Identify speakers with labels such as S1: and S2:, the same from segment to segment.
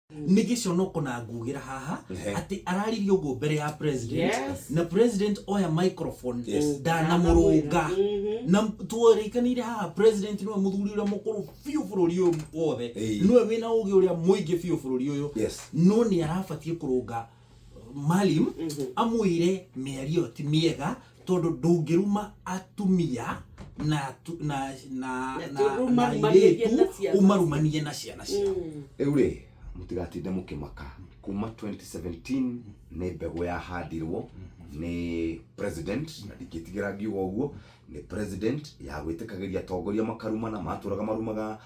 S1: Nĩ gĩconoko na ngugĩra haha atĩ araririe ũguo mbere ya president. Na president oya microphone, ndanamũrũnga. Na twerĩkanĩire haha president nĩwe mũthuri ũrĩa mũkũrũ biũ bũrũri ũyũ wothe, nĩwe wĩna ũgĩ ũrĩa mũingĩ biũ bũrũri ũyũ, no nĩ arabatiĩ kũrũnga Malim, amwĩre mĩario ĩyo ti mĩega, tondũ ndũngĩruma atumia na tu- na na
S2: Na
S1: na na
S2: ũmarumanie
S1: airĩtu
S2: na ciana.
S1: Ũmarumanie na ciana ciao.
S3: Rĩu rĩ, mũtigatinde mũkĩmaka. Kuma 2017 nĩ mbegũ yahandirwo nĩ president, na ndingĩtigĩra ngiuga ũguo, nĩ president ya gwĩtĩkagĩria atongoria makarumana. Matũraga marumaga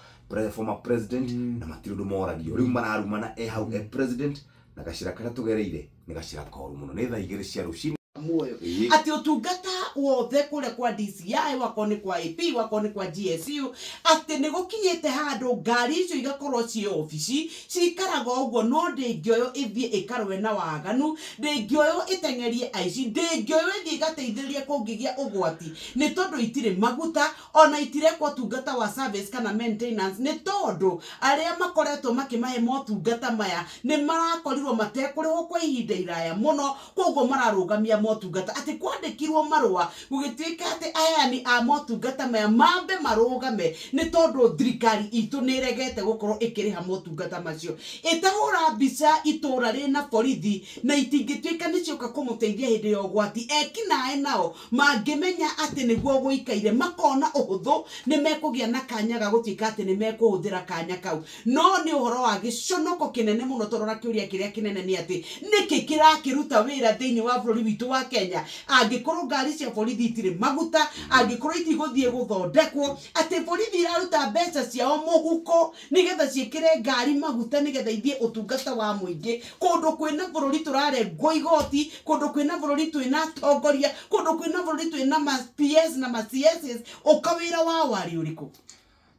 S3: former president na matirĩ ũndũ moragio. Rĩu mararumana e hau e president, na gacĩra karĩa tũgereire nĩ gacĩra koru mũno. Nĩ thaa 2 cia rũcinĩ.
S4: Muoyo atĩ ũtungata wothe kũrĩa kwa DCI, wakorwo nĩ kwa AP, wakorwo nĩ kwa GSU, atĩ nĩ gũkinyĩte handũ ngari icio igakorwo ciĩ obici cikaraga ũguo, no ndĩngĩoywo ĩthiĩ ĩkarũe na waganu, ndĩngĩoywo ĩteng'erie aici, ndĩngĩoywo ĩthiĩ ĩgateithĩrĩrie kũngĩgĩa ũgwati, nĩ tondũ itirĩ maguta, ona itirekwo ũtungata wa service kana maintenance, nĩ tondũ arĩa makoretwo makĩmahe motungata maya nĩ marakorirwo matekũrĩhwo kwa ihinda iraya mũno. Koguo mararũgamia motungata, atĩ kwandĩkirwo marũa gũgĩtuĩka atĩ aheani a motungata maya mambe marũgame, nĩ tondũ thirikari itũ nĩ ĩregete gũkorwo ĩkĩrĩha motungata macio. Ĩtahũra mbica itũra rĩna borithi na itingĩtuĩka nĩ cioka kũmũteithia hĩndĩ ya ũgwati, ekinaĩ nao mangĩmenya atĩ nĩguo gũikaire makona ũhũthũ, nĩ mekũgĩa na kanya ga gũtuĩka atĩ nĩ mekũhũthĩra kanya kau. No nĩ ũhoro wa gĩconoko kĩnene mũno, tondũ kĩũria kĩrĩa kĩnene nĩ atĩ nĩkĩ kĩrakĩruta wĩra thĩinĩ wa bũrũri witũ wa Kenya angĩkorwo ngari cia borithi itirĩ maguta, angĩkorwo itigũthiĩ gũthondekwo, atĩ borithi iraruta mbeca ciao mũhuko nĩgetha ciĩkĩre ngari maguta nĩgetha ithiĩ ũtungata wa mũingĩ, kũndũ kwĩna bũrũri tũrarengwo igoti, kũndũ kwĩna bũrũri twĩna atongoria, kũndũ kwĩna bũrũri twĩna ma PS na ma CSs, ũka wĩra wao warĩ ũrĩkũ?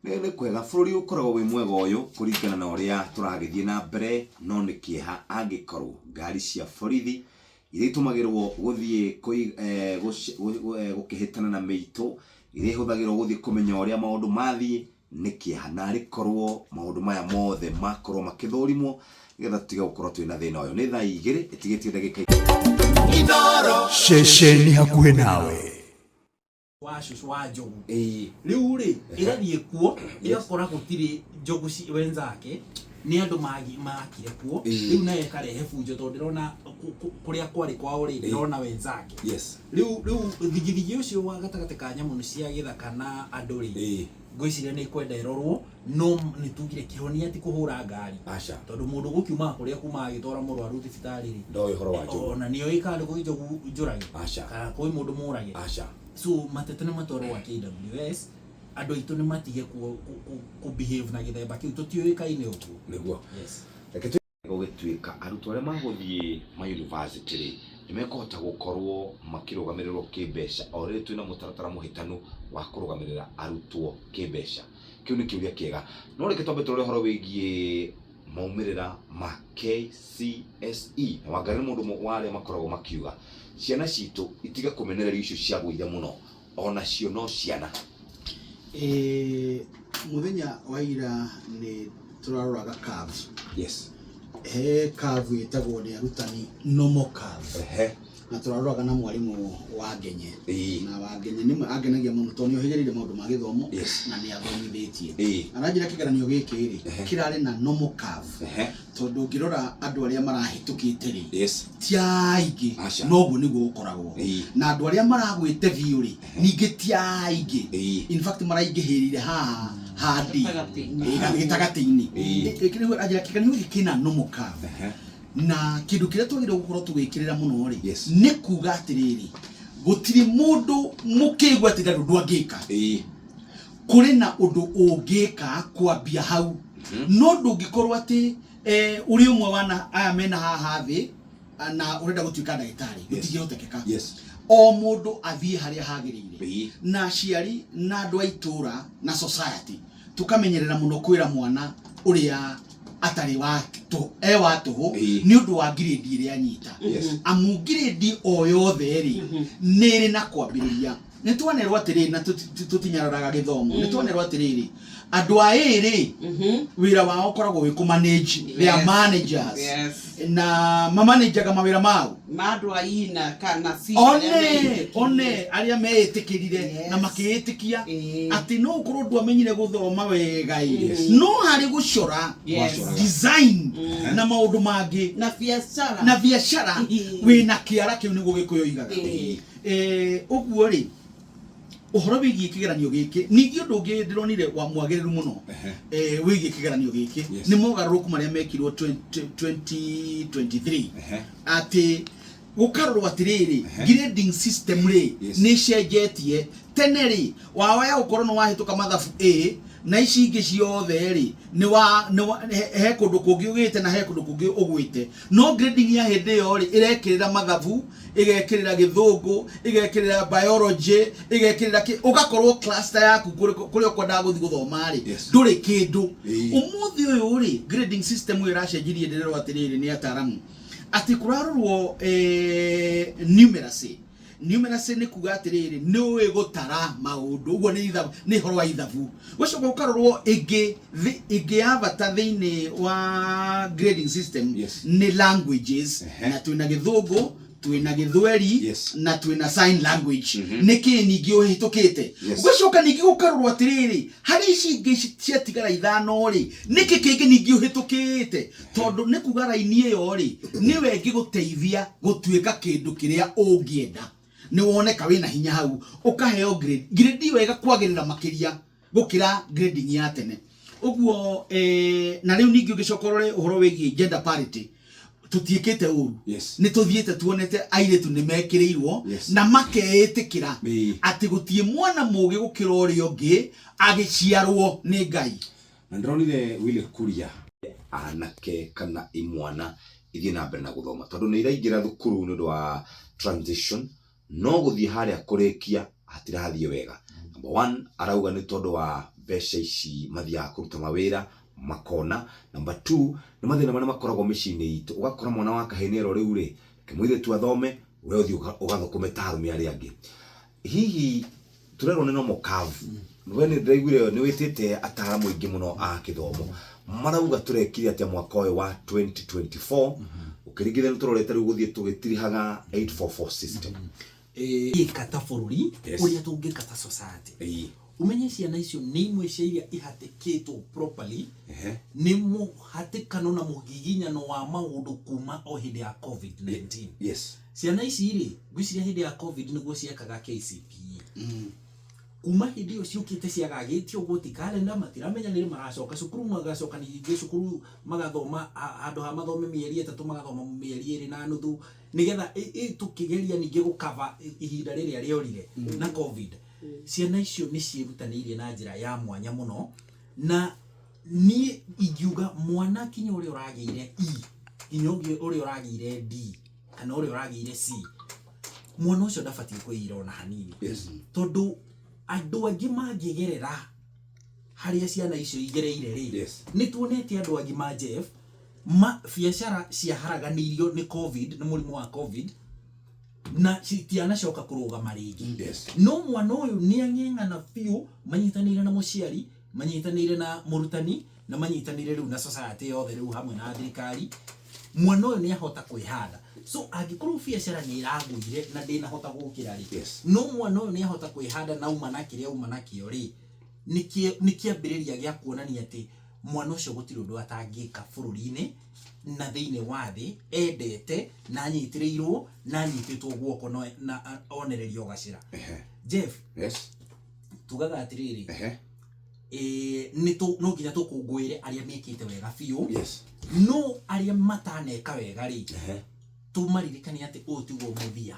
S3: Nĩ kwega, bũrũri ũkoragwo wĩ mwega ũyũ kũringana na ũrĩa tũragĩthiĩ na mbere, no nĩ kĩeha angĩkorwo ngari cia borithi iria itũmagĩrwo gũthiĩ gũkĩhĩtana na mĩitũ, iria ihũthagĩrwo gũthiĩ kũmenya ũrĩa maũndũ mathiĩ, nĩ kĩeha. Na arĩ korwo maũndũ maya mothe makorwo makĩthũrimwo nĩgetha tũtige gũkorwo twĩna thĩna ũyũ. Nĩ thaa 2 ĩtigĩtie ndagĩka
S5: Ceceni hakuhĩ nawe.
S1: Wa cũcũ wa njogu. Rĩu rĩ, ĩgathiĩ kuo ĩgakora gũtirĩ njogu wenzake, nĩ andũ makire kuo. Rĩu nayo ĩkarehe bunjo, tondũ ndĩrona kũrĩa kwarĩ kwao rĩ, ndĩrona wenzake. Rĩu thigithigi ũcio wa gatagatĩ ka nyamũ cia gĩthaka na andũ rĩ, ngwĩciria nĩ kwenda ĩrorwo. No nĩ tugire kĩhonia ti kũhũra ngari.
S3: Aca.
S1: Tondũ mũndũ gũkiumaga kũrĩa kumaga agĩtwara mũrwaru thibitarĩ rĩ,
S3: Ndoĩ ũhoro wa njogu.
S1: Ona nĩoĩ kana nĩ kũrĩ njogu njũrage,
S3: Aca.
S1: kana kwĩ mũndũ mũrage.
S3: Aca.
S1: So mateta nĩ matwarwo gwa KWS. Andũ aitũ nĩ matige ku behave na gĩthemba kĩu, tũtiũĩkaine ũguo.
S3: Nĩguo. Reke gũgĩtuĩka arutwo arĩa magũthiĩ ma university rĩ, nĩ mekũhota gũkorwo makĩrũgamĩrĩrwo kĩmbeca, o rĩrĩ twĩna mũtaratara mũhĩtanu wa kũrũgamĩrĩra arutwo kĩmbeca? Kĩu nĩ kĩũria kĩega, no reke twambe tũrore ũhoro wĩgiĩ maumĩrĩra ma KCSE. Na Wangari nĩ mũndũ ũmwe wa arĩa makoragwo makiuga ciana citũ itige kũmenererio, icio ciagũire mũno, onacio no ciana.
S6: Mũthenya wa ira nĩ tũraroraga curve. He curve ĩtagwo nĩ arutani normal curve. Na tũraroraga na mwarimũ wa Ngenye. Na wa Ngenye nĩ angenagia mũno tondũ nĩ ohĩgĩrĩire maũndũ ma gĩthomo na nĩ athomithĩtie. Aranjĩra kĩgeranio gĩkĩ rĩ, kĩrarĩ na normal curve. Tondũ ũngĩrora andũ arĩa marahĩtũkĩte rĩ, ti aingĩ.
S3: Aca.
S6: Noguo nĩguo gũkoragwo. Na andũ arĩa maragwĩte biũ rĩ, ningĩ ti aingĩ. In fact maraingĩhĩrĩire haha handi
S2: Gĩtagatĩ-inĩ.
S6: Gĩtagatĩ-inĩ. Rĩu aranjĩra kĩgeranio gĩkĩ kĩna normal curve. Na kĩndũ kĩrĩa twagĩrĩirwo gũkorwo tũgĩkĩrĩra mũno rĩ, nĩ kuga atĩrĩrĩ, gũtirĩ mũndũ mũkĩgu atĩ ndarĩ ũndũ angĩka. Kũrĩ na ũndũ ũngĩka kwambia hau, no ndũngĩkorwo atĩ ũrĩ ũmwe wana aya mena haha thĩ na ũrenda gũtuĩka ndagĩtarĩ. Gũtingĩhotekeka. O mũndũ athiĩ harĩa hagĩrĩire. Na aciari na andũ a itũra na society tũkamenyerera mũno kwĩra mwana ũrĩa atarĩ wa e wa tũhũ nĩ ũndũ wa ngirĩndi ĩrĩa anyita. Amu ngirĩndi o yothe rĩ, nĩ ĩrĩ na kwambĩrĩria Nĩ twanerwo atĩrĩrĩ, na tũtinyararaga gĩthomo, nĩ twanerwo atĩrĩrĩ, andũ a ĩ rĩ, wĩra wao ũkoragwo wĩ kũ manage, they are managers. Na mamanajaga mawĩra mau.
S4: Ma andũ a I na kana C.
S6: One one arĩa meĩtĩkĩrire na makĩĩtĩkia atĩ no ũkorwo ndwamenyire gũthoma wega ĩ, no harĩ gũcora, design na maũndũ mangĩ,
S4: na biacara,
S6: na biacara, wĩna kĩara kĩu, nĩguo Gĩkũyũ igaga. Ũguo rĩ, ũhoro wĩgiĩ kĩgeranio gĩkĩ, ningĩ ũndũ ũngĩ ndĩronire wa mwagĩrĩru mũno wĩgiĩ kĩgeranio gĩkĩ nĩ mogarũrũku marĩa mekirwo 20 2023, atĩ gũkarorwo atĩrĩrĩ, grading system rĩ, nĩ ĩcenjetie. Tene rĩ, waoya gũkorwo nĩ wahĩtũka mathabu A na ici ingĩ ciothe rĩ, nĩ wa nĩ wa he kũndũ kũngĩ ũgĩte na he kũndũ kũngĩ ũgwĩte. No grading ya hĩndĩ ĩyo rĩ, ĩrekĩrĩra mathabu, ĩgekĩrĩra Gĩthũngũ, ĩgekĩrĩra biology, ĩgekĩrĩra kĩ, ũgakorwo cluster yaku kũrĩa ũkwendaga gũthiĩ gũthoma rĩ, ndũrĩ kĩndũ. Ũmũthĩ ũyũ rĩ, grading system ĩyo ĩracenjirie. Ndĩrerwo atĩrĩrĩ nĩ ataramu atĩ kũrarorwo numeracy. Numeracy nĩ kuga atĩrĩrĩ, nĩ ũĩ gũtara maũndũ, ũguo nĩ ithabu, nĩ ũhoro wa ithabu. Gũcoka gũkarorwo ĩngĩ ĩngĩ ya bata thĩinĩ wa grading system nĩ languages. Na twĩna Gĩthũngũ, twĩna Gĩthweri, na twĩna sign language. Nĩ kĩ ningĩ ũhĩtũkĩte? Gũcoka ningĩ gũkarorwo atĩrĩrĩ, harĩ ici ingĩ ciatigara ithano rĩ, nĩkĩ kĩngĩ ningĩ ũhĩtũkĩte? Tondũ nĩ kuga raini ĩyo rĩ, nĩwe ĩngĩgũteithia gũtuĩka kĩndũ kĩrĩa ũngĩenda. Nĩ woneka wĩna hinya hau, ũkaheo grade. Grade ĩyo ĩgakwagĩrĩra makĩria gũkĩra grading ya tene ũguo. Na rĩu ningĩ ũngĩcoka ũrore ũhoro wĩgiĩ gender parity, tũtiĩkĩte ũru. Nĩ tũthiĩte tuonete airĩtu nĩ mekĩrĩirwo na makeĩtĩkĩra atĩ gũtirĩ mwana mũgĩ gũkĩra ũrĩa ũngĩ agĩciarwo nĩ Ngai.
S3: Na ndĩronire Willy Kuria, anake kana imwana ithiĩ na mbere na gũthoma, tondũ nĩ iraingĩra thukuru nĩ ũndũ wa transition, no gũthiĩ harĩa kũrĩkia hatirathiĩ wega. Number one, arauga nĩ tondũ wa mbeca ici mathiaga kũruta mawĩra makona. Number two, nĩ mathĩna marĩa makoragwo mĩciĩ-inĩ itũ, ũgakora mwana wa kahĩĩ nĩ erwo, rĩu rĩ, reke mũirĩtu athome, we ũthiĩ ũgathũkũme ta arũme arĩa angĩ. Hihi turerwo nĩ normal curve. We nĩ ndĩraiguire nĩ wĩtĩte ataaramu aingĩ mũno a kĩthomo, marauga tũrekire atĩa mwaka ũyũ wa 2024 ũkĩringithania tũrorete rĩu gũthiĩ tũgĩtirihaga 844 system?
S1: Ĩka ta bũrũri, ũrĩa tũngĩka ta society, ũmenye ciana icio nĩ imwe cia iria ihatĩkĩtwo properly nĩ mũhatĩkano na mũgiginyano wa maũndũ kuma o hĩndĩ ya COVID-19. Ciana ici rĩ, ngwĩciria hĩndĩ ya COVID nĩguo ciekaga KCPE. Kuma hĩndĩ ĩyo ciũkĩte ciagagĩtio ũguo, ti kalenda, matiramenya nĩ rĩ maracoka cukuru. Magacoka ningĩ cukuru magathoma, handũ ha mathome mĩeri 3 magathoma mĩeri 2.5, nĩgetha tũkĩgeria ningĩ gũkava ihinda rĩrĩa rĩorire na COVID. Ciana icio nĩ ciĩrutanĩirie na njĩra ya mwanya mũno, na niĩ ingiuga mwana kinya ũrĩa ũragĩire E, kinya ũngĩ ũrĩa ũragĩire D kana ũrĩa ũragĩire C, mwana ũcio ndabatiĩ kwĩira ona hanini, tondũ andũ angĩ mangĩgerera harĩa ciana icio igereire rĩ, nĩ tuonete andũ agima, Jeff, ma biacara ciaharaganĩirio nĩ COVID, nĩ mũrimũ wa COVID, na citianacoka kũrũgama rĩngĩ. No mwana ũyũ nĩ ang'eng'ana biũ, manyitanĩire na mũciari, manyitanĩire na mũrutani, na manyitanĩire rĩu na society yothe, rĩu hamwe na thirikari, mwana ũyũ nĩ ahota kwĩhanda. So angĩkorwo biacara nĩ ĩragũire na ndĩnahota gũkĩra rĩ, no mwana ũyũ nĩ ahota kwĩhanda na auma na kĩrĩa auma nakĩo rĩ, nĩ kĩambĩrĩria gĩa kuonania atĩ mwana ũcio gũtirĩ ũndũ atangĩka bũrũri-inĩ na thĩinĩ wa thĩ, endete na anyitĩrĩirwo na anyitĩtwo guoko na onererio gacĩra. Jeff, tugaga atĩrĩrĩ, nĩ no nginya tũkũngũĩre arĩa mekĩte wega biũ, no arĩa mataneka wega rĩ, tũmaririkanie atĩ ũyũ tiguo mũthia,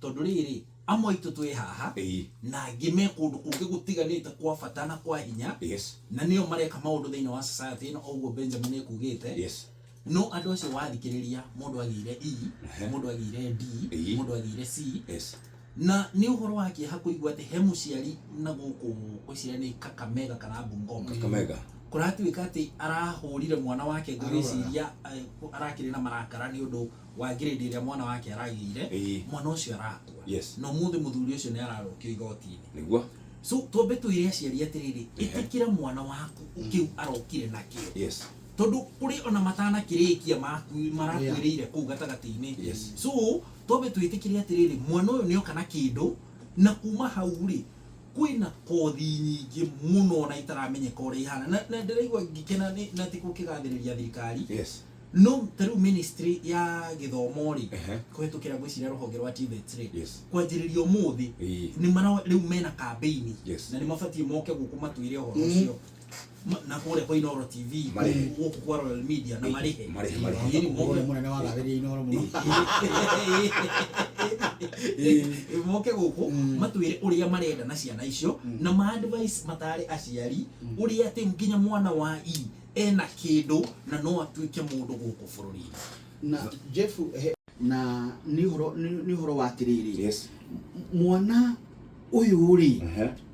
S1: tondũ rĩrĩ, amwe aitũ twĩ haha na angĩ me kũndũ kũngĩ gũtiganĩte kwa bata na kwa hinya, na nĩo mareka maũndũ thĩinĩ wa society ĩno, o ũguo Benjamin ekugĩte. No andũ acio wathikĩrĩria, mũndũ agĩire E, mũndũ agĩire D, mũndũ agĩire C, na nĩ ũhoro wa kĩeha kũigua atĩ he mũciari na gũkũ, ngwĩciria nĩ Kakamega kana Bungoma,
S3: Kakamega.
S1: Kũratuĩka atĩ arahũrire mwana wake, ngwĩciria arakĩrĩ na marakara nĩ ũndũ wa grade ĩrĩa mwana wake aragĩire. Mwana ũcio arakua. Na ũmũthĩ mũthuri ũcio nĩ ararokio igoti-inĩ.
S3: Nĩguo.
S1: So twambe twĩre aciari atĩrĩrĩ, ĩtĩkĩra mwana waku kĩu arokire nakĩo. Tondũ kũrĩ ona matanakĩrĩkia maku marakuĩrĩire kũu gatagatĩ-inĩ. So twambe twĩtĩkĩre atĩrĩrĩ, mwana ũyũ nĩoka na kĩndũ, na kuma hau rĩ, kwĩna kothi nyingĩ mũno na itaramenyeka ũrĩa ihana, na ndĩraigua ngĩkena na ti gũkĩgathĩrĩria thirikari. No ta rĩu ministry ya gĩthomo rĩ, kũhetũkĩra ngwĩciria rũhonge rwa TVET rĩ, kwanjĩrĩria ũmũthĩ nĩ mara rĩu mena campaign. Na nĩ mabatiĩ moke gũkũ matwĩre ũhoro ũcio. Na kũrĩa kwa Inooro TV.
S3: Marĩhe.
S1: Gũkũ kwa Royal Media na marĩhe.
S3: Marĩhe, marĩhe.
S1: Ĩĩ, moke.
S6: Ũrĩa mũnene wagathĩrĩria Inooro mũno.
S1: Moke gũkũ matwĩre ũrĩa marenda na ciana icio, na ma advice matare aciari ũrĩa atĩ nginya mwana wa E ena kĩndũ na no atuĩke mũndũ gũkũ bũrũri-inĩ.
S6: Na Jeff, na nĩ ũhoro nĩ ũhoro wa atĩrĩrĩ, mwana ũyũ rĩ,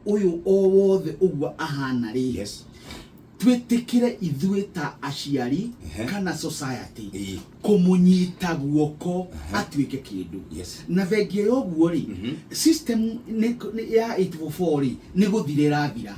S6: ũyũ o wothe ũguo ahana rĩ, twĩtĩkĩre ithuĩ ta aciari kana society kũmũnyita guoko atuĩke kĩndũ. Na thengia ya ũguo rĩ, system ya 844 rĩ, nĩ gũthira ĩrathira.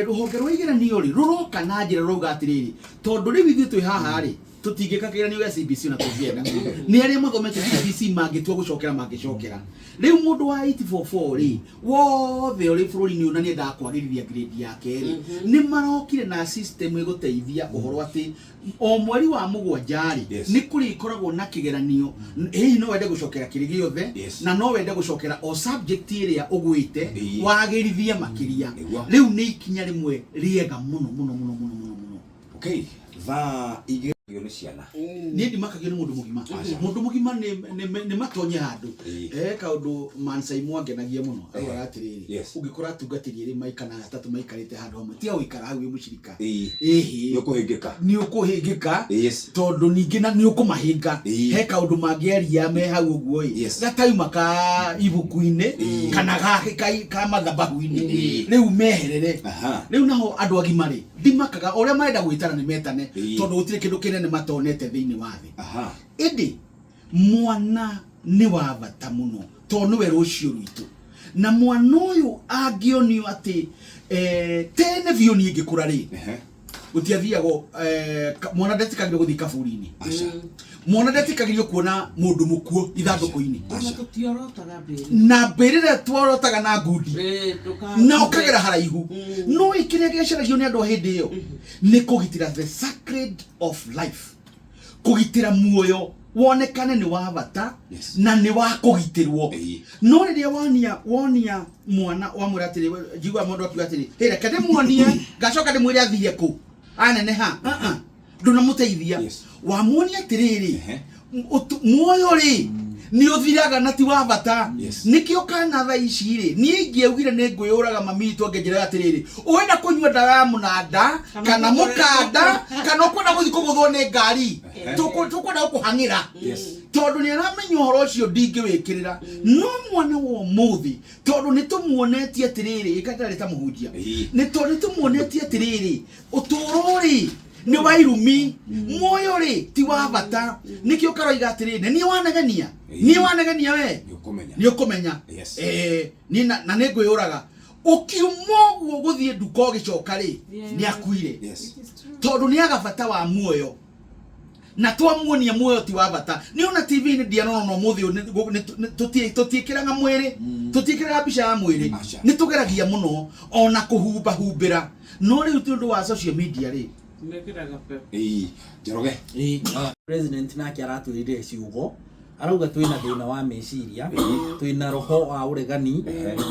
S6: Rũhonge rwa igeranio rĩ, rũroka na njĩra rũrauga atĩrĩrĩ, tondũ rĩu ithuĩ twĩ haha rĩ, tũtingĩka kĩgeranio gĩa CBC na tũngĩenda nĩ arĩa mathomete CBC mangĩtua gũcokera mangĩcokera. Rĩu mũndũ wa 844 rĩ, wothe ũrĩ bũrũri-inĩ ũyũ na nĩendaga kwagĩrithia grade yake rĩ, nĩ marokire na system ĩgũteithia ũhoro atĩ o mweri wa 7 rĩ, nĩ kũrĩkoragwo na kĩgeranio. Hihi no wende gũcokera kĩrĩ gĩothe, na no wende gũcokera o subject ĩrĩa ũgwĩte wagĩrithie makĩria. Rĩu nĩ ikinya rĩmwe rĩega mũno mũno mũno mũno mũno mũno.
S3: Okay, thaa 2 nĩ ciana.
S6: Niĩ ndimakagio nĩ mũndũ mũgima. Mũndũ mũgima nĩ matonye handũ. Kaũndũ Mansai mwangenagia mũno augaga atĩrĩrĩ, ũngĩkora atungatĩri erĩ maikana atatũ maikarĩte handũ hamwe, tiga gũikara hau wĩ mũcirika. Ĩhĩ.
S3: Nĩ ũkũhĩngĩka.
S6: Nĩ ũkũhĩngĩka. Tondũ ningĩ na nĩ ũkũmahĩnga. He kaũndũ mangĩaria me hau ũguo ĩ, gatauma ka ibuku-inĩ kana ka mathabahu-inĩ. Rĩu meherere. Rĩu naho andũ agima rĩ, ndimakaga o ũrĩa marenda gwĩtana nĩ metane, tondũ gũtirĩ kĩndũ kĩnene matonete thĩinĩ wa thĩ. Ĩndĩ mwana nĩ wa bata mũno tondũ nĩwe rũciũ rwitũ, na mwana ũyũ angĩonio atĩ tene biũ niĩ ngĩkũra rĩ, gũtiathiagwo, mwana ndetĩkagĩrio gũthiĩ kaburi-inĩ. Mwana ndetĩkagĩrio kuona mũndũ mũkuũ ithandũkũ-inĩ.
S4: Ona tũtiorotaga mbĩrĩra.
S6: Na mbĩrĩra tworotaga na ngundi. Na ũkagera haraihu. No kĩrĩa gĩacaragio nĩ andũ a hĩndĩ ĩyo nĩ kũgitĩra the sacred of life, kũgitĩra muoyo wonekane nĩ wa bata na nĩ wa kũgitĩrwo. No rĩrĩa wonia mwana wamwĩra atĩrĩ, njiguaga mũndũ akiuga atĩrĩ, hĩ, reke ndĩmuonie, ngacoka ndĩmwĩre athiĩ kũ aneneha. Ndũnamũteithia. Wamuonia atĩrĩrĩ, muoyo rĩ nĩ ũthiraga na ti wa bata. Nĩkĩo kana thaa ici rĩ, niĩ ingĩaugire nĩ ngwĩyũraga, mami witũ angĩnjĩraga atĩrĩrĩ, ũrenda kũnyua ndawa ya mũnanda kana mũkanda kana ũkwenda gũthiĩ kũgũthwo nĩ ngari, tũkwenda gũkũhang'ĩra. Tondũ nĩ aramenya ũhoro ũcio ndingĩwĩkĩrĩra. No mwana wa ũmũthĩ, tondũ nĩ tũmuonetie atĩrĩrĩ, ĩka ndarĩ ta mũhunjia. Nĩ tondũ nĩ tũmuonetie atĩrĩrĩ, ũtũũro rĩ nĩ wa irumi, muoyo rĩ ti wa bata. Nĩkĩo karoiga atĩrĩrĩ, nĩ niĩ wanegenia, niĩ wanegenia we.
S3: Nĩ ũkũmenya.
S6: Nĩ ũkũmenya. Niĩ na nĩ ngwĩyũraga. Ũkiuma ũguo gũthiĩ nduka ũgĩcoka rĩ, nĩ akuire.
S4: It is true.
S6: Tondũ nĩ aga bata wa muoyo. Na twamuonia muoyo ti wa bata. Nĩ ona TV-inĩ ndianona na ũmũthĩ ũyũ tũtiĩkĩraga mwĩrĩ, tũtiĩkĩraga mbica ya mwĩrĩ. Nĩ tũgeragia mũno ona kũhumbahumbĩra. No rĩu ti ũndũ wa social media rĩ.
S4: Mekĩraga pepo.
S3: Njoroge.
S1: President nake aratwĩrire ciugo, arauga twĩna thĩna wa meciria, twĩna roho wa ũregani,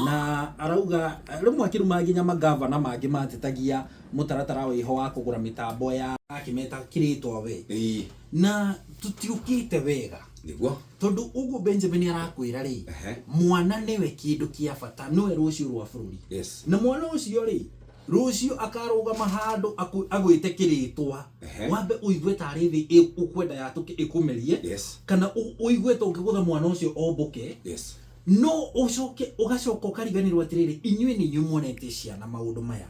S1: na arauga rĩmwe akĩruma nginya magavana mangĩ matetagia mũtaratara wĩho wa kũgũra mĩtambo ya akĩmeta kĩrĩtwa we. Na tũtiũkĩte wega.
S3: Nĩguo.
S1: Tondũ ũguo Benjamin arakwĩra rĩ, mwana nĩwe kĩndũ kĩa bata, nĩwe rũciũ rwa bũrũri. Na mwana ũcio rĩ, rũciũ akarũgama handũ agwĩte kĩrĩtwa. Wambe ũigue tarĩ thĩ ũkwenda yatũke ĩkũmerie. Kana ũigue ta ũngĩgũtha mwana ũcio ombũke. No ũcoke ũgacoka ũkariganĩrwo atĩrĩrĩ, inyuĩ nĩ inyuĩ muonete ciana maũndũ maya.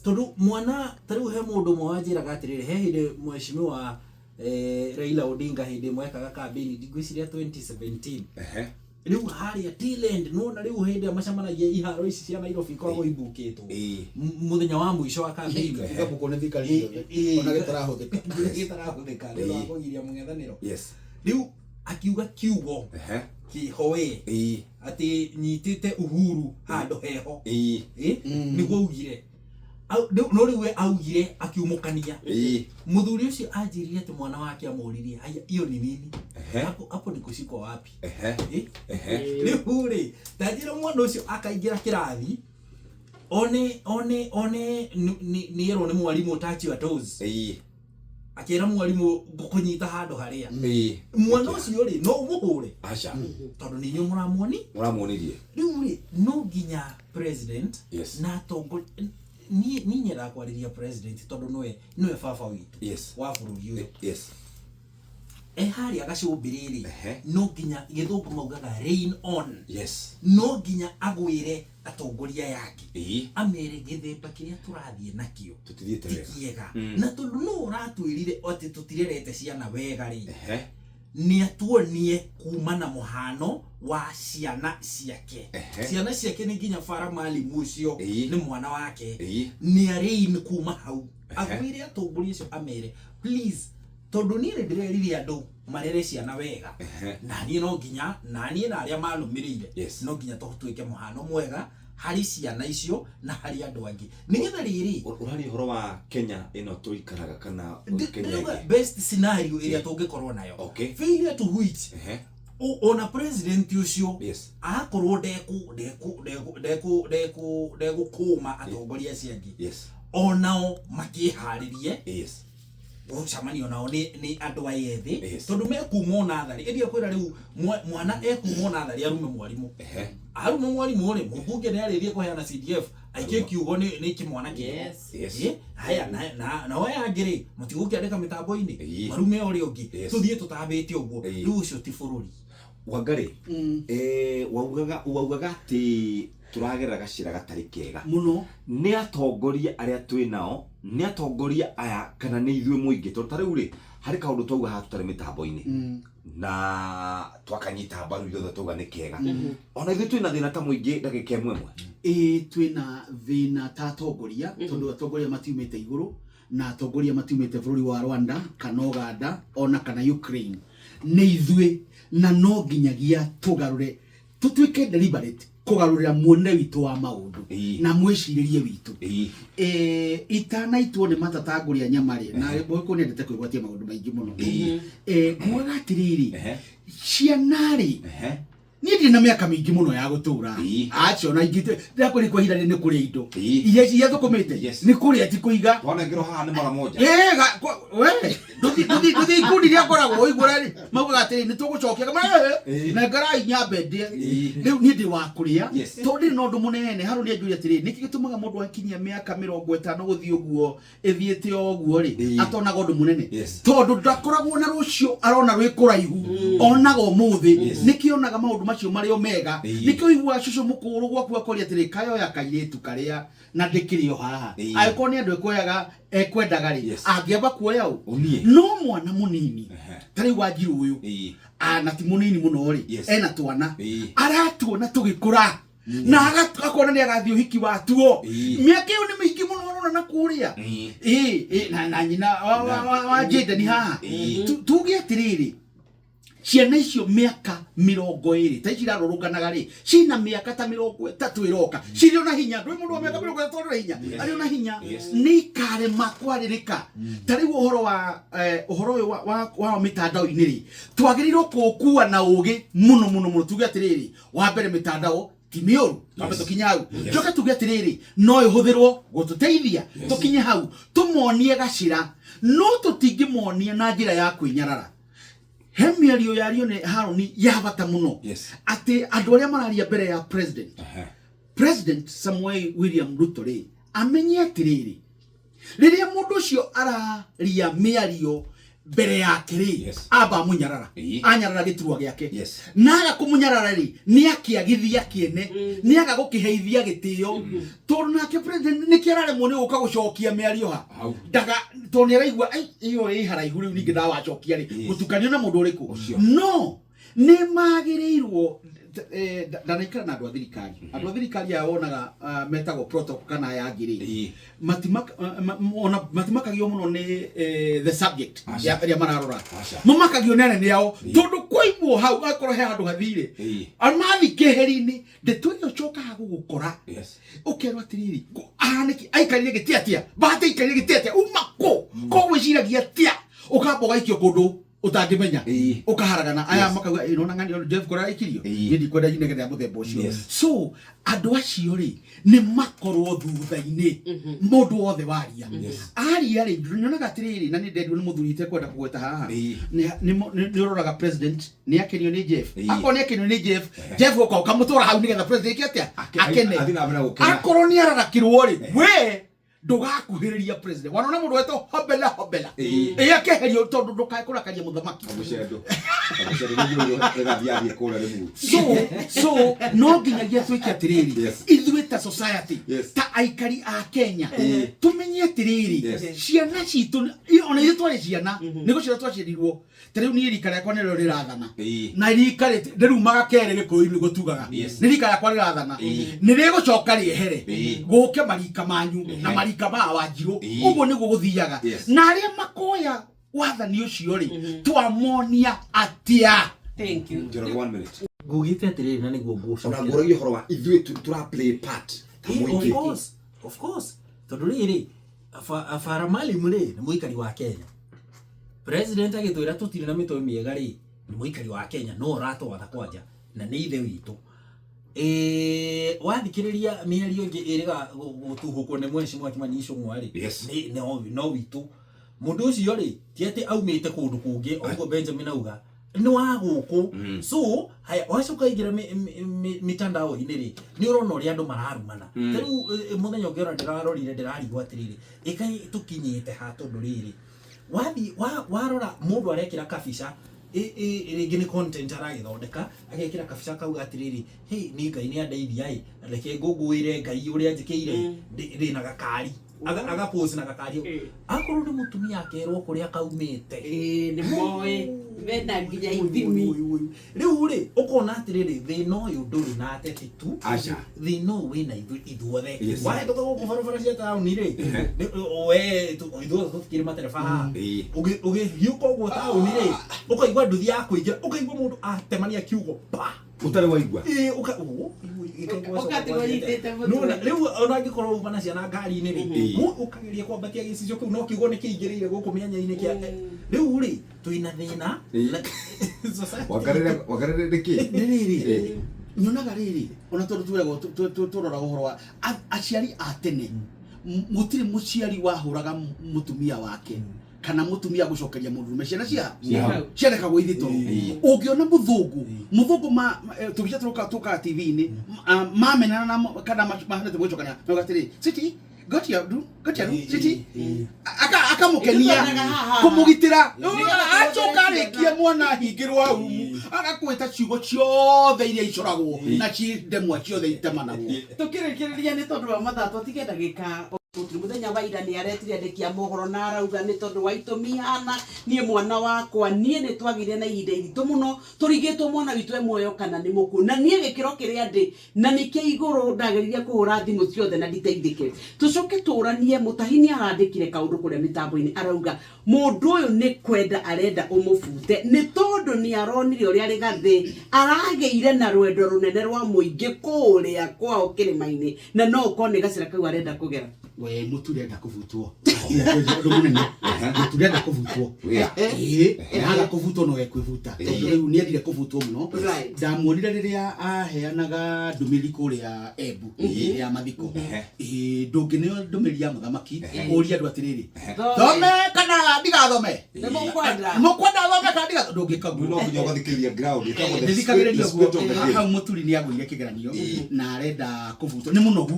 S1: Tondu mwana ta rĩu he mũndũ ũmwe wanjĩraga atĩrĩrĩ, he hĩndĩ mheshimiwa Raila Odinga hĩndĩ ĩmwe ekaga campaign, ngwĩciria 2017. Rĩu harĩa T-Land, nĩwona rĩu hĩndĩ ĩrĩa macemanagia iharo ici cia Nairobi ikoragwo ibukĩtwo mũthenya wa mũico wa campaign.
S6: Ikabukwo nĩ thirikari ciothe ona gĩtarahũthĩka.
S1: Gĩtarahũthĩka nĩ ũndũ wa kũgiria mũng'ethanĩro.
S3: Yes.
S1: Rĩu akiuga kiugo kĩho atĩ nyitĩte Uhuru handũ heho. Nĩguo augire. No rĩu we augire akiumũkania. Mũthuri ũcio anjĩrire atĩ mwana wake amũririe, haya, hiyo ni nini? Hapo hapo ni kushikwa wapi? Rĩu rĩ, ta njĩra mwana ũcio akaingĩra kĩrathi one one one nĩ erwo nĩ mwarimũ, "Touch your toes." Akĩra mwarimũ, "Ngũkũnyita handũ harĩa." Mwana ũcio rĩ, no ũmũhũre?
S3: Aca.
S1: Tondũ nĩ inyuĩ mũramuoni.
S3: Mũramuonirie.
S1: Rĩu rĩ, no nginya president na atongoria, niĩ nyendaga kwarĩria president tondũ nĩwe baba witũ wa bũrũri ũyũ. E harĩa gacũmbĩrĩ rĩ, no nginya, gĩthũngũ maugaga rein on, no nginya agwĩre atongoria yake, amere gĩthemba kĩrĩa tũrathiĩ nakĩo
S3: Tũtithiĩte
S1: ti
S3: wega.
S1: kĩega. Na tondũ no ũratwĩrire atĩ tũtirerete ciana wega rĩ, nĩ atuonie kuma na mũhano wa ciana ciake. Ciana ciake nĩ nginya bara malimu ũcio nĩ mwana wake. Nĩ arĩin kuma hau, agwĩre atongoria acio, amere, "Please, tondũ niĩ nĩ ndĩrerire andũ marere ciana wega, na niĩ no nginya, na niĩ na arĩa manũmĩrĩire, no nginya tũtuĩke mũhano mwega harĩ ciana icio na harĩ andũ angĩ, nĩgetha rĩrĩ."
S3: Ũraria ũhoro wa Kenya ĩno tũikaraga kana Kenya
S1: Ndĩrauga
S3: ĩngĩ?
S1: best scenario ĩrĩa tũngĩkorwo nayo, failure to which ona president ũcio akorwo ndeku ndeku ndeku ndeku ndeku ndegũkũma atongoria acio angĩ, onao makĩharĩrie gũcemanio nao nĩ andũ aya ethĩ, tondũ mekuma ona tharĩ ĩndĩ kwĩra rĩu mwana ekuma ona tharĩ arume mwarimũ. Arume mwarimũ rĩ, mũmbunge nĩ arĩthiĩ kũheana CDF aikie kiugo nĩ kĩmwana kĩho. Haya, nao aya angĩ rĩ, matigũkĩandĩka mĩtambo-inĩ marume ũrĩa ũngĩ. Tũthiĩ tũtambĩte ũguo. Rĩu ũcio ti bũrũri.
S3: Wangari, waugaga atĩ tũragerera gacĩra gatarĩ kega.
S6: Mũno.
S3: Nĩ atongoria arĩa twĩ nao, nĩ atongoria aya, kana nĩ ithuĩ mũingĩ? Tondũ ta rĩu rĩ, harĩ kaũndũ twauga haha tũtarĩ mĩtambo-inĩ na twakanyita mbaru ithuothe, twauga nĩ kega. Ona ithuĩ twĩna thĩna ta mũingĩ ndagĩka ĩmwe ĩmwe.
S6: Ĩĩ, twĩna thĩna ta atongoria, tondũ atongoria matiumĩte igũrũ, na atongoria matiumĩte bũrũri wa Rwanda kana Uganda ona kana Ukraine, nĩ ithuĩ, na no nginyagia tũgarũre, tũtuĩke deliberate kũgarũrĩra muonere witũ wa maũndũ na mwĩcirĩrie witũ. Itanaitwo nĩ matata ngũrĩa nyama rĩ, na mũgĩkũyũ nĩendete kwĩgwatia maũndũ maingĩ mũno. Ngugaga atĩrĩrĩ, ciana rĩ, niĩ ndirĩ na mĩaka mĩingĩ mũno ya gũtũra. Aca, ona ingĩ ndĩrakwĩra kwa ihinda rĩrĩ nĩ kũrĩa indo iria thũkũmĩte, nĩ kũrĩa, ti kũiga.
S3: Twanengerwo haha nĩ mara moja.
S6: We ndũthiĩ ikundi iria ngoragwo ũigua rĩ, maugaga atĩrĩ, "Nĩ tũgũcokia." Nengerai nyambe ndĩe. Rĩu niĩ ndĩ wa kũrĩa, tondũ ndirĩ na ũndũ mũnene. Harũ nĩ anjũria atĩrĩ, nĩkĩ gĩtũmaga mũndũ akinyia mĩaka 50 gũthiĩ ũguo ĩthiĩte o ũguo rĩ, atonaga ũndũ mũnene? Tondũ ndakoragwo na rũciũ arona rwĩ kũraihu, onaga ũmũthĩ. Nĩkĩo onaga maũndũ macio marĩ o mega. Nĩkĩo ũiguaga cũcũ mũkũrũ gwaku akoria atĩrĩ, "Kayoya kairĩtu karĩa na ndĩkĩrĩ o haha?" Angĩkorwo nĩ andũ ekwoyaga ekwendaga rĩ, angĩamba kuoya ũ?
S3: Ũniĩ.
S6: No mwana mũnini ta rĩu Wanjiru ũyũ, na ti mũnini mũno rĩ, ena twana, aratuona tũgĩkũra na akona nĩ agathiĩ ũhiki watuo. Mĩaka ĩyo nĩ mĩingĩ mũno arona na kũrĩa. Ĩĩ, na nyina wa Jaden haha. Tuge atĩrĩrĩ, ciana icio mĩaka 20 ta ici irarũrũnganaga rĩ, cina mĩaka ta 30 ĩroka, cirĩ ona hinya. Ndũĩ mũndũ wa mĩaka 30 arĩ na hinya, arĩ ona hinya. Nĩ ikarema kwarĩrĩka. Ta rĩu ũhoro wa ũhoro ũyũ wa mĩtandao-inĩ rĩ, twagĩrĩirwo kũũkua na ũgĩ mũno mũno mũno. Tuge atĩrĩrĩ, wa mbere, mĩtandao ti mĩũru, twambe tũkinye hau. Njoke tuge atĩrĩrĩ, no ĩhũthĩrwo gũtũteithia. Tũkinye hau tũmonie gacĩra, no tũtingĩmonia na njĩra ya kwĩnyarara. He mĩario yario nĩ Haroni ya bata mũno, atĩ andũ arĩa mararia mbere ya president, President Samuel William Ruto rĩ, amenye atĩrĩrĩ, rĩrĩa mũndũ ũcio araria mĩario Mbere yake rĩ, amba amũnyarara. Anyarara gĩturwa gĩake, na aga kũmũnyarara rĩ, nĩ akĩagithia kĩene, nĩ aga gũkĩheithia gĩtĩo, tondũ nake president nĩkĩ araremwo nĩ gũka gũcokia mĩario ha
S3: Hau.
S6: Ndaga, tondũ nĩ araigua, "Ai, ĩyo ĩ haraihu rĩu, ningĩ ndawacokia rĩ, gũtukanio na mũndũ ũrĩkũ?"
S3: Ũcio.
S6: No nĩ magĩrĩirwo, ndanaikara na andũ a thirikari. Andũ a thirikari aya wonaga, metagwo protocol kana aya angĩ rĩ, ona matimakagio mũno nĩ the subject
S3: Aca.
S6: ya ĩrĩa mararora.
S3: Aca.
S6: Mamakagio nĩ anene ao, tondũ kwaimwo hau akorwo he handũ hathire, mathi keheri-inĩ, ndeto ĩyo cokaga gũgũkora. Ũkerwo atĩrĩrĩ, ahanĩki aikarire gĩtĩ atĩa? Bahati aikarire gĩtĩ atĩa? Uma kũ? Ko gwĩciragia atĩa? Ũkamba ũgaikio kũndũ ũtangĩmenya, ũkaharagana aya makauga, "Ĩ, nona ng'ani Jeff kũrĩa aikirio. Niĩ ndikwenda inegene rĩa mũthemba ũcio." So andũ acio rĩ, nĩ makorwo thutha-inĩ mũndũ wothe waria aria rĩ, nyonaga atĩrĩrĩ, na nĩ ndendirwo nĩ mũthuri itekwenda kũgweta haha. Nĩ ũroraga president nĩ akenio nĩ Jeff. Akorwo nĩ akenio nĩ Jeff, Jeff ũka ũkamũtwara hau nĩgetha president eke atĩa? Akene.
S3: Athiĩ na mbere gũkena.
S6: Akorwo nĩ ararakirwo rĩ, we ndũgakuhĩrĩria president. Wanona mũndũ wetwo hobela hobela, ĩ akeherio, tondũ ndũkae kũrakaria mũthamaki.
S3: Kamũcendo. Kamũcendo nĩ rĩgathiĩ athiĩ kũrĩa rĩmuru.
S6: So no nginyagia twĩke atĩrĩrĩ, ithuĩ ta society, ta aikari a Kenya, tũmenye atĩrĩrĩ, ciana citũ, ona ithuĩ twarĩ ciana, nĩ gũciara twaciarirwo. Ta rĩu niĩ rika rĩakwa nĩrĩo rĩrathana, na rika rĩrumaga kerĩ gĩkũyũ-inĩ nĩguo tugaga. Nĩ rika rĩakwa rĩrathana, nĩ rĩgũcoka rĩehere, gũke marika manyu na marika ma Wanjirũ. Ũguo nĩguo gũthiaga. Na arĩa makoya wathani ũcio rĩ, twamonia atĩa?
S4: Thank you.
S3: Njoroge, one minute.
S1: Ngugĩte atĩrĩrĩ, na nĩguo
S3: Ona
S1: ngũcokera.
S3: ngũragia ũhoro wa ithuĩ tũra play part ta
S1: Of
S3: mũingĩ.
S1: course, of course, tondũ rĩrĩ, Farah Maalim rĩ, nĩ mũikari wa Kenya. President agĩtwĩra tũtirĩ na mĩtwe mĩega rĩ, nĩ mũikari wa Kenya, no ũratwatha kwanja na nĩ ithe witũ. Wathikĩrĩria mĩario ĩngĩ ĩrĩga gũtuhũkwo nĩ mheshimiwa Kimani Ichung'wa rĩ, no witũ mũndũ ũcio rĩ, ti atĩ aumĩte kũndũ kũngĩ, o ũguo Benjamin auga nĩ wa gũkũ. So haya, wacoka ingĩra mitandao-inĩ rĩ, nĩ ũrona ũrĩa andũ mararumana. Ta rĩu mũthenya ũngĩ ona ndĩrarorire, ndĩrarigwo atĩrĩrĩ, ĩkai tũkinyĩte ha? Tondũ rĩrĩ, wathi warora mũndũ arekĩra kabica, rĩngĩ nĩ content aragĩthondeka, agekĩra kabica kauga atĩrĩrĩ, "Hey, nĩ Ngai nĩ andeithia ĩ, reke ngũngũĩre Ngai ũrĩa njĩkĩire." Ndĩ na gakari. Aga post na gakari. Akorwo nĩ mũtumia, akerwo kũrĩa kaumĩte.
S4: Ĩĩ, nĩ moĩ mena nginya ithimi.
S1: Ui, ui, ui. Rĩu rĩ, ũkona atĩrĩrĩ, thĩna ũyũ ndũrĩ na ateti tu.
S3: Aca.
S1: Thĩna ũyũ wĩna ithuĩ ithuothe. Wahĩtũka gũkũ barabara cia taũni rĩ, we ithuothe tũtikĩrĩ matereba haha. Ũgĩhiũka ũguo taũni rĩ, ũkaigua nduthi ya kũingĩra, ũkaigua mũndũ atemania kiugo pa.
S3: Ũtarĩ waigua.
S1: Ĩĩ,
S4: Ũgatigwo ũnyitĩte mũtwe.
S1: Nĩwona, rĩu ona angĩkorwo uma na ciana ngari-inĩ rĩ, ũkageria kwambatia gĩcicio kĩu, no kiugo nĩ kĩingĩrĩire gũkũ mĩanya-inĩ kĩa. Rĩu rĩ, twĩna thĩna na society.
S3: Wangarĩre wangarĩre nĩkĩ?
S6: Nĩ rĩrĩ, nyonaga rĩrĩ, ona tondũ twĩragwo tũroraga ũhoro wa aciari a tene, gũtirĩ mũciari wahũraga mũtumia wake kana mũtumia gũcokeria mũndũrũme. Ciana cia
S3: Cia hau.
S6: ciarekagwo ithe toro. Ũngĩona mũthũngũ ma tũbica tũkaga TV-inĩ, mamenana na kana mahanĩte gwĩcokania, mauga atĩrĩ, "City, go to your room, go to your room, city." Akamũkenia.
S4: Ithuĩ haha.
S6: Kũmũgitĩra.
S4: Nĩgetha
S6: Acoka arĩkie mwana ahingĩrwo rumu, agakwĩta ciugo ciothe iria icoragwo na ci ndemwa ciothe itemanagwo.
S4: Tukĩrĩkĩrĩria nĩ tondũ wa mathaa, twatige ndagĩka tũtiri. Mũthenya wa ira nĩ aretire andĩki a mohoro na arauga nĩ tondũ wa itũmi hana, niĩ mwana wakwa, niĩ nĩ twagĩire na ihinda iritũ mũno tũrigĩtwo mwana witũ e muoyo kana nĩ mũkuũ, na niĩ gĩkĩro kĩrĩa ndĩ na nĩ kĩa igũrũ, ndageririe kũhũra thimũ ciothe na nditeithĩke. Tũcoke tũranie, Mũtahi nĩ arandĩkire kaũndũ kũrĩa mĩtambo-inĩ, arauga mũndũ ũyũ nĩ kwenda arenda ũmũbute nĩ tondũ nĩ aronire ũrĩa Rigathĩ aragĩire na rwendo rũnene rwa mũingĩ kũrĩa kwao kĩrĩma-inĩ, na no ũkorwo nĩ gacĩra kau arenda kũgera.
S6: We mũturenda kũbutwo, ũndũ mũnene, mũturenda kũbutwo. Ĩĩ, aga kũbutwo no ekwĩbuta, tondũ rĩu nĩ endire kũbutwo mũno. Ndamuonire rĩrĩa aheanaga ndũmĩrĩri kũrĩa Embu hĩndĩ ya mathiko. Ĩĩ, ndũngĩneo ndũmĩrĩri ya mũthamaki ũrie andũ atĩrĩrĩ, "Thome kana ndigathome?"
S4: Nĩ mũkwenda?
S6: Mũkwenda thome kana ndigathome? Ndũngĩka
S3: No
S6: guo.
S3: nginya ũgathikĩrĩria ground. Ĩtagwo the
S6: Ndĩthikagĩrĩria
S3: spirit
S6: ũguo.
S3: of the game.
S6: Hau mũturi nĩ agũire kĩgeranio na arenda kũbutwo, nĩ mũnogu.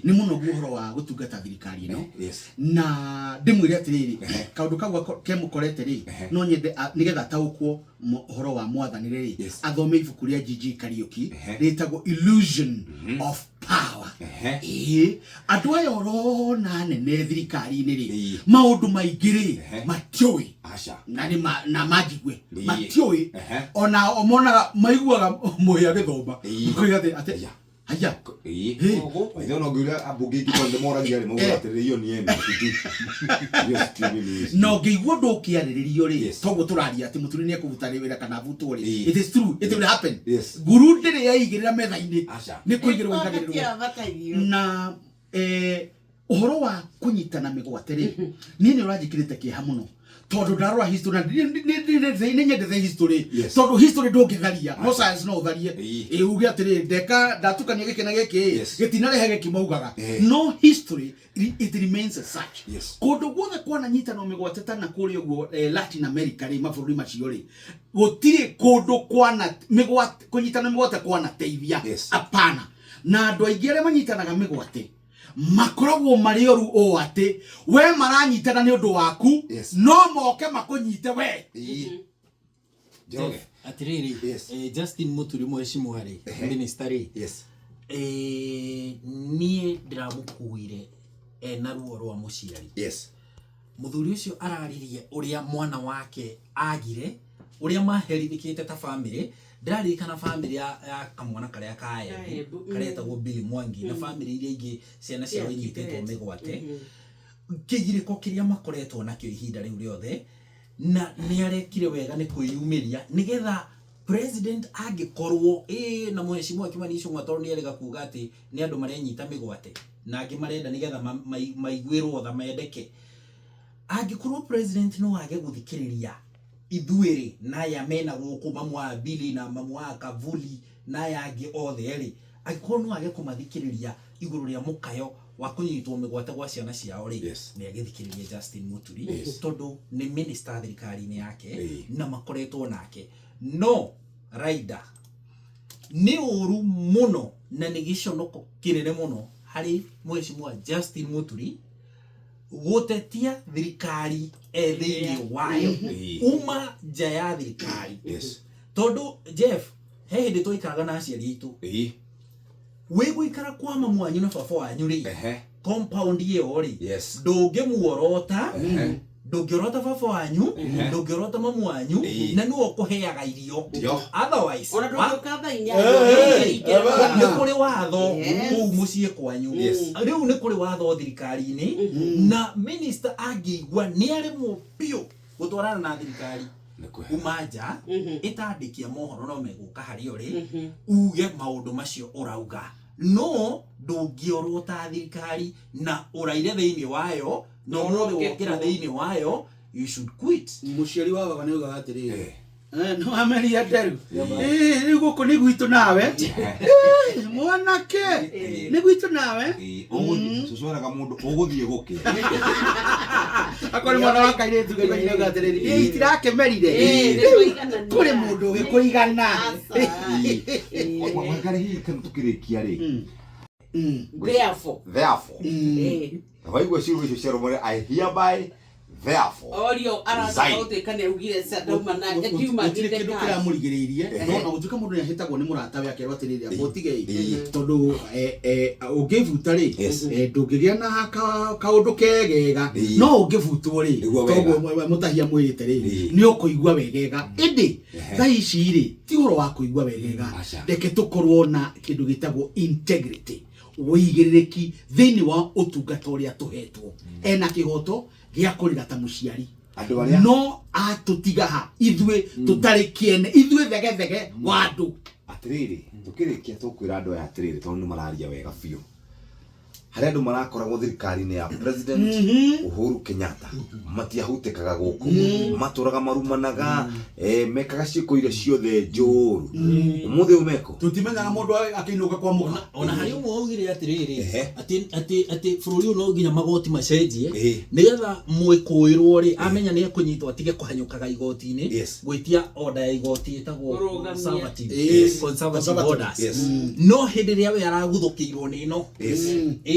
S6: Nĩ mũnogu ũhoro wa gũtungata. kũruta thirikari ĩno.
S3: Yes.
S6: Na ndĩmwĩre atĩrĩrĩ, kaũndũ kau kemũkorete rĩ, no nyende nĩgetha ataũkwo ũhoro wa mwathanĩre rĩ, athome ibuku rĩa G.G. Kariuki rĩtagwo Illusion of Power. Ĩĩ, andũ aya ũrona nene thirikari-inĩ rĩ, maũndũ maingĩ rĩ, matiũĩ.
S3: Aca.
S6: Na nĩ na manjigue, matiũĩ.
S3: Ona
S6: o monaga maiguaga mũhĩa gĩthoma, makoiga atĩ haya.
S3: Ithe ona ũngĩũria ambunge ingĩ tondũ nĩmoragia rĩ, maugaga atĩrĩrĩ, hiyo ni yenu, hatujui. Hiyo sijui mimi sijui.
S6: Na ũngĩigua ũndũ ũkĩarĩrĩrio rĩ, toguo tũraria atĩ Mũturi nĩ ekũruta wĩra kana avutwo rĩ, it is true, it will happen. Nguru ndĩrĩ yaigĩrĩra metha-inĩ.
S3: Aca.
S6: Nĩ kũigĩrĩrwo igagĩrĩrwo. Na ũhoro wa kũnyitana mĩgwate rĩ, niĩ nĩ ũranjĩkĩrĩte kĩeha mũno tondũ ndarora history na nĩ nyendete history, tondũ history ndũngĩtharia, no science no ũtharie. Ĩ uge atĩrĩ, ndeka ndatukania gĩkĩ na gĩkĩ, gĩtinarehe gĩkĩ maugaga, no history it remains as such. Kũndũ guothe kwananyitanwo mĩgwate ta na kũrĩa ũguo Latin America rĩ, mabũrũri macio rĩ, gũtirĩ kũndũ kwana mĩgwate kũnyitana mĩgwate kwanateithia. Hapana. Na andũ aingĩ arĩa manyitanaga mĩgwate makoragwo marĩ oru ũũ atĩ we maranyitana nĩ ũndũ waku, no moke makũnyite we.
S3: Njoroge.
S1: Atiriri, Justin Muturi, mheshimiwa rĩ, minister rĩ, niĩ ndĩramũkuire ena ruo rwa mũciari. Mũthuri ũcio araririe ũrĩa mwana wake agire, ũrĩa maherithĩkĩte ta family. Ndĩraririkana family ya kamwana karĩa ka Embu,
S4: Embu,
S1: karetagwo Billy Mwangi, na family iria ingĩ ciana ciao
S4: Cia
S1: inyitĩtwo
S4: Kibet.
S1: mĩgwate, kĩgirĩko kĩrĩa makoretwo nakĩo ihinda rĩu rĩothe. Na nĩ arekire wega nĩ kwĩyumĩria nĩgetha president angĩkorwo ĩ na mheshimiwa Kimani Ichung'wa, tondũ nĩ erĩga kuga atĩ nĩ andũ marenyita mĩgwate na angĩ marenda nĩgetha maiguĩrwo tha mendeke. Angĩkorwo president no age gũthikĩrĩria ithuĩ rĩ, na aya mena gũkũ mamu wa Billy na mamu wa Kavuli na aya angĩ othe rĩ, angĩkorwo no age kũmathikĩrĩria igũrũ rĩa mũkayo wa kũnyitwo mĩgwate gwa ciana ciao rĩ, nĩ agĩthikĩrĩrie Justin Muturi, tondũ nĩ minister thirikari-inĩ yake na makoretwo nake. No raida nĩ ũru mũno na nĩ gĩconoko kĩnene mũno harĩ mheshimiwa Justin Muturi gũtetia thirikari e thĩinĩ wayo, uma nja ya thirikari. Tondũ Jeff, he hĩndĩ twaikaraga na aciari aitũ, wĩ gũikara kwa mamu wanyu na baba wanyu rĩ, compound ĩyo rĩ, ndũngĩmuorota, ndũngĩorota baba wanyu, ndũngĩorota mamu wanyu, na nĩwe ũkũheaga irio.
S3: Ndio.
S1: Otherwise,
S4: Ona ndũngĩũka thaa 8.
S1: Nĩ kũrĩ watho kũu mũciĩ kwanyu. Rĩu nĩ kũrĩ watho thirikari-inĩ, na minister angĩigua nĩ aremwo biũ gũtwarana na thirikari,
S3: Nĩ kwega.
S1: uma nja, ĩtandĩkia mohoro no megũka harĩa ũrĩ, uge maũndũ macio ũrauga, no ndũngĩorota thirikari na ũraire thĩinĩ wayo, na ũmũthĩ wokĩra thĩinĩ wayo, you should quit.
S6: Mũciari wa baba nĩ augaga atĩrĩrĩ, nĩ wameria nderu. Rĩu gũkũ nĩ gwitũ nawe. Mwanake, nĩ gwitũ nawe.
S3: Ũgũthiĩ, cũcũ eraga mũndũ ũgũthiĩ gũkĩ.
S6: Akorwo nĩ mwana wa kairĩtu gaigua auga atĩrĩrĩ, itirakĩmerire.
S4: Nĩ tũiganania.
S6: Kũrĩ mũndũ ũgĩkũigana.
S3: Wangari, hihi kana tũkĩrĩkia rĩ,
S4: Therefore.
S3: Therefore. Waigua ciugo icio cia rũmwe, I hereby therefore
S4: Orio aracoka
S3: resign.
S4: gũtuĩka nĩ augire ndauma na ndiuma.
S6: Gũtirĩ kĩndũ kĩramũrigĩrĩirie, no ona gũtuĩka mũndũ nĩahĩtagwo nĩ mũrata we akerwo atĩrĩrĩ, amba ũtige tondũ ũngĩbuta rĩ, ndũngĩgĩa na kaũndũ kegega, no ũngĩbutwo rĩ,
S3: Nĩguo wega.
S6: toguo mũtahia mwĩrĩte rĩ, nĩ ũkũigua wegega. Ĩndĩ thaa ici rĩ, ti ũhoro wa kũigua wegega.
S3: Aca.
S6: Reke tũkorwo na kĩndũ gĩtagwo integrity, ũigĩrĩrĩki thĩinĩ wa ũtungata ũrĩa tũhetwo. Ena kĩhoto gĩa kũrĩra ta mũciari,
S3: Andũ arĩa
S6: no atũtiga ha ithuĩ tũtarĩ kĩene, ithuĩ thegethege wa andũ.
S3: Atĩrĩrĩ, tũkĩrĩkia tũkwĩra andũ aya atĩrĩrĩ, tondũ nĩ mararia wega biũ, harĩa andũ marakoragwo thirikari-inĩ ya President Uhuru Kenyatta matiahutĩkaga gũkũ, matũraga marumanaga, mekaga ciĩko iria ciothe njũru, ũmũthĩ ũyũ meko
S6: Tũtimenyaga mũndũ akĩinũka kwa mũka.
S1: Ona harĩ ũmwe waugire atĩrĩrĩ, atĩ bũrũri ũyũ no nginya magoti macenjie, nĩgetha mwĩkũĩrwo rĩ, amenya nĩ ekũnyitwo atige kũhanyũkaga igoti-inĩ gwĩtia order ya igoti ĩtagwo
S4: Kũrũgamia.
S1: conservative, conservative
S6: Conservative.
S1: orders. No hĩndĩ ĩrĩa we araguthũkĩirwo nĩ ĩno.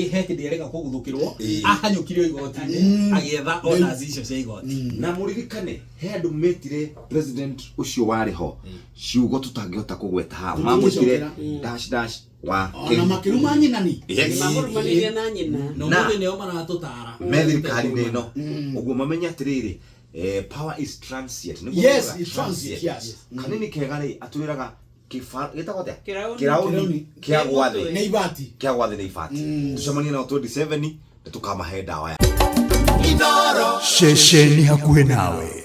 S1: Ĩ, he hĩndĩ erĩga kũguthũkĩrwo.
S3: Ĩĩ.
S1: Ahanyũkire igoti-inĩ agĩetha orders icio cia igoti.
S3: Na mũririkane he andũ metire president ũcio warĩ ho ciugo tũtangĩhota kũgweta haha, mamwĩtire dash dash wa
S6: Ona makĩruma nyina ni.
S3: Yes.
S4: Mamũrũmanĩrie na nyina.
S1: Na
S3: Na-
S1: ũmũthĩ nĩo maratũtara.
S3: Me thirikari-inĩ ĩno ũguo mamenye atĩrĩrĩ, power is transient. Nĩguo
S6: Yes,
S3: tugaga.
S6: it's transient, yes.
S3: Kanini kega rĩ, atwĩraga gĩtagwo atĩa?
S4: Kĩraũni.
S3: Kĩraũni
S6: Kĩraũni.
S3: kĩa gwathĩ.
S6: Nĩ ibati.
S3: Kĩa gwathĩ nĩ ibati. Tũcemanie nao 27 nĩ tũkamahe ndawa ya
S5: Ceceni hakuhĩ nawe.